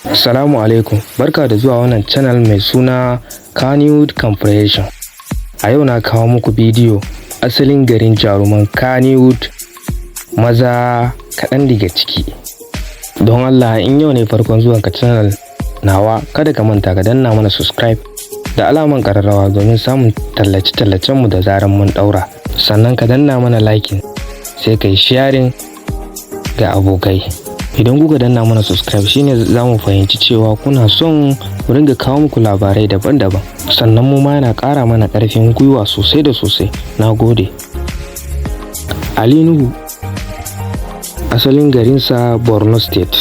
Assalamu alaikum, barka da zuwa wannan channel mai suna Kannywood Comprehension. A yau na kawo muku bidiyo asalin garin jaruman Kannywood maza kaɗan daga ciki. Don Allah, in yau ne farkon zuwan ka channel nawa, kada ka manta ka danna mana subscribe da alaman ƙararrawa domin samun tallace-tallacenmu da zaran mun ɗaura. Sannan ka danna mana liking, sai ka yi sharing ga abokai. Idan kuka danna mana subscribe, shine za mu fahimci cewa kuna son mu ringa kawo muku labarai daban-daban. Sannan mu ma yana ƙara mana ƙarfin gwiwa sosai da sosai. Na gode. Ali Nuhu, asalin garinsa Borno State.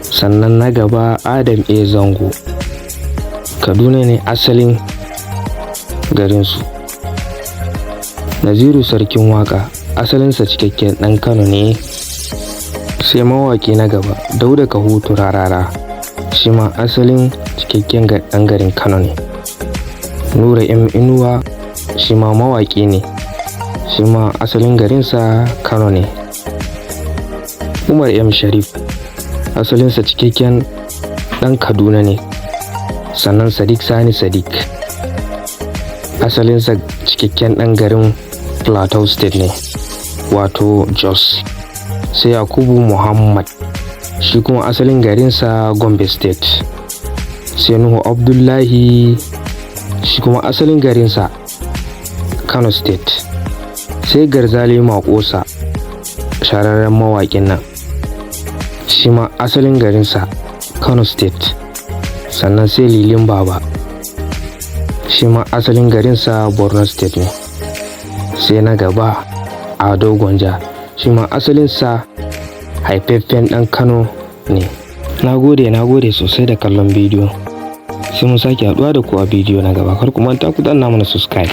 Sannan na gaba, Adam A Zango, Kaduna ne asalin garinsu. Naziru Sarkin Waka, asalinsa cikakken ɗan Kano ne. Sai mawaƙi na gaba, Dauda Kahutu Rarara, shi ma asalin cikakken ɗan garin Kano ne. Nura M Inuwa, shi ma mawaƙi ne, shi ma asalin garinsa Kano ne. Umar M Sharif, asalinsa cikakken ɗan Kaduna ne. Sannan Sadiq Sani Sadiq, asalinsa cikakken ɗan garin Plateau State ne, wato Jos. Sai Yakubu Muhammad, shi kuma asalin garinsa Gombe State. Sai Nuhu Abdullahi, shi kuma asalin garinsa Kano State. Sai Garzali Makosa, shahararren mawaƙin nan, shi ma asalin garinsa Kano State. Sannan sai Lilin Baba, shi ma asalin garinsa Borno State ne. Sai na gaba, Ado Gwanja, shi ma asalinsa haifaffen ɗan Kano ne. Na gode, na gode sosai da kallon bidiyo. Sai mun sake haɗuwa da ku a bidiyo na gaba. Kar ku manta ku danna mana subscribe.